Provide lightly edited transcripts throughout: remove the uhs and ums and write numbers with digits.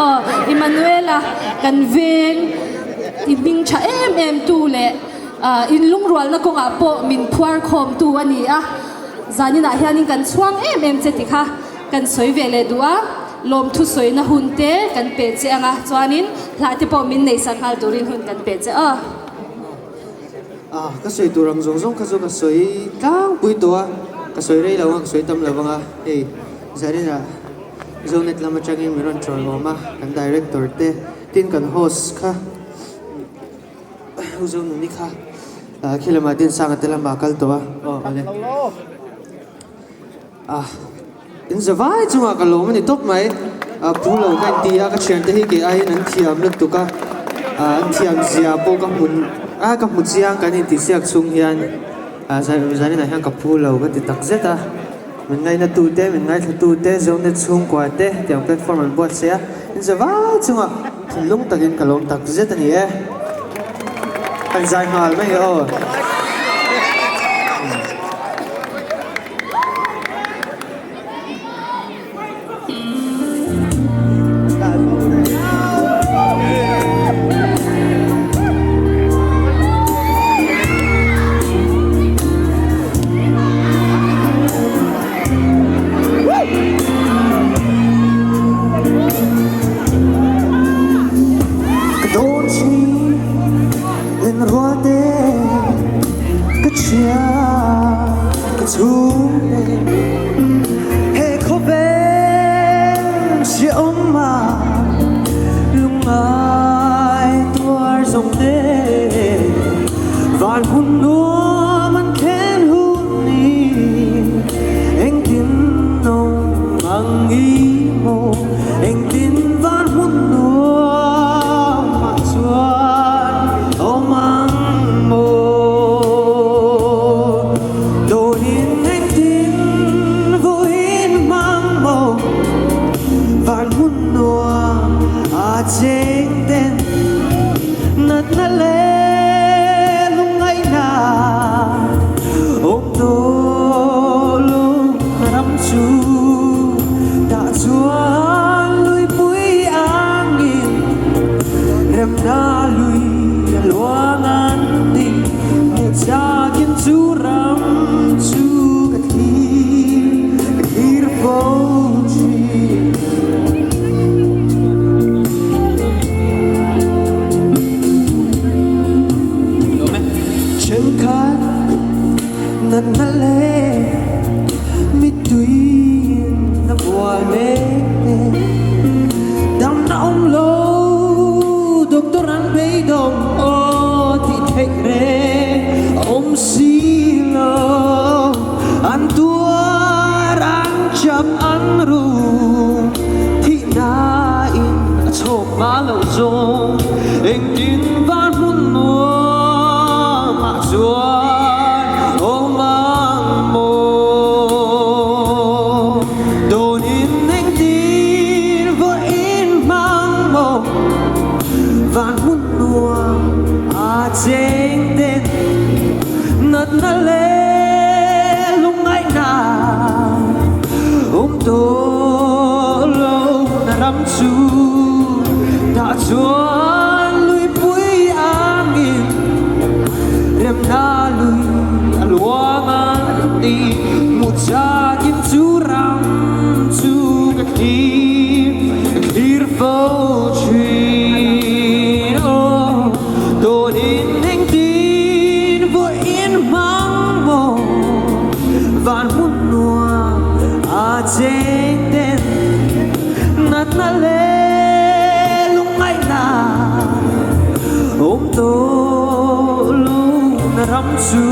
Aw Immanuela kan veng i hming tha em em tu leh in lungrualna kawngah pawh min phuar khawm tu a ni a. Zaninah hianin kan chhuang em em che ti kha kan sawi ve leh duh a. Lawmthu sawina hun te kan pe che ang a, chuanin hla te pawh min neihsak nghal turin hun kan pe che aw. Ah, ka sawi tur ang zawng zawng kha chu ka sawi tlangpui tawh a, ka sawi rei lo ang, ka sawi tam lo ang a, hei Zarina Zonet lam atangin min rawn chawi awm a, kan director te, tin kan host kha U Zonuni kha khi lamah Dinsanga te lamah a kal tawh a, aw awle. A in za vai chungah ka lawm a ni tawp mai. A pu lo ka inti a, ka thiante hi kei aiin an thiam lutuk a, an thiam zia pawh ka hmu a ka hmu chiang kan intihsiak chhung hian a zaninah hian ka phu lo ka ti tak zet a. Min ngaina tute, min ngaithla tute, Zonet chhungkua te tiang platform an buatsaih a, in za vai chungah thinlung takin ka lawm tak zet a ni e. Kan zai nghal mai aw. Ka dawn thin lenruate ka chhia ka chhungte he khawvel hreawm ah lungngai tuar zawng te van hun nuam an thlen hun ni engtin awm ang i maw engtin van hun nuam ah chuan awm ang maw Dawnin engtin vawiin hmang maw van hmun nuam a cheng ten natna leh lungngaihna awm tawh lo ram chu tah chuan luipui angin remna lui a luang an ti hmuh chakin chu ram chu ka thlir ka thlir fo thin. Thenkhat natna leh mituiin a buai mek te damna awm lo doctor an beidawng aw tih theih reng a awm si lo an tuar an chap an rum thihna in a chhawk hma loh zawng engtin van hmun nuam ah chuan awm ang maw dawnin engtin vawiin hmang maw van hmun nuam a cheng ten natna leh lungngaihna awm tawh lo na ram chu tah chuan luipui angin remna lui a luang an ti hmu chakin chu ram chu ka thlir ka thlir fo thin aw dawnin engtin vawiin hmang maw van hmun nuam a cheng ten natna leh lungngaihna awm tawh lo na ram chu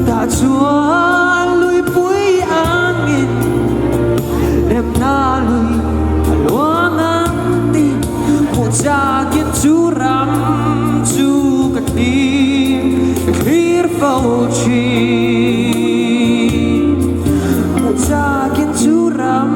tah chuan luipui angin remna lui a luang ang tih hmuh chakin chu ram chu ka thlir ka thlir fo thin hmuh chakin chu ram.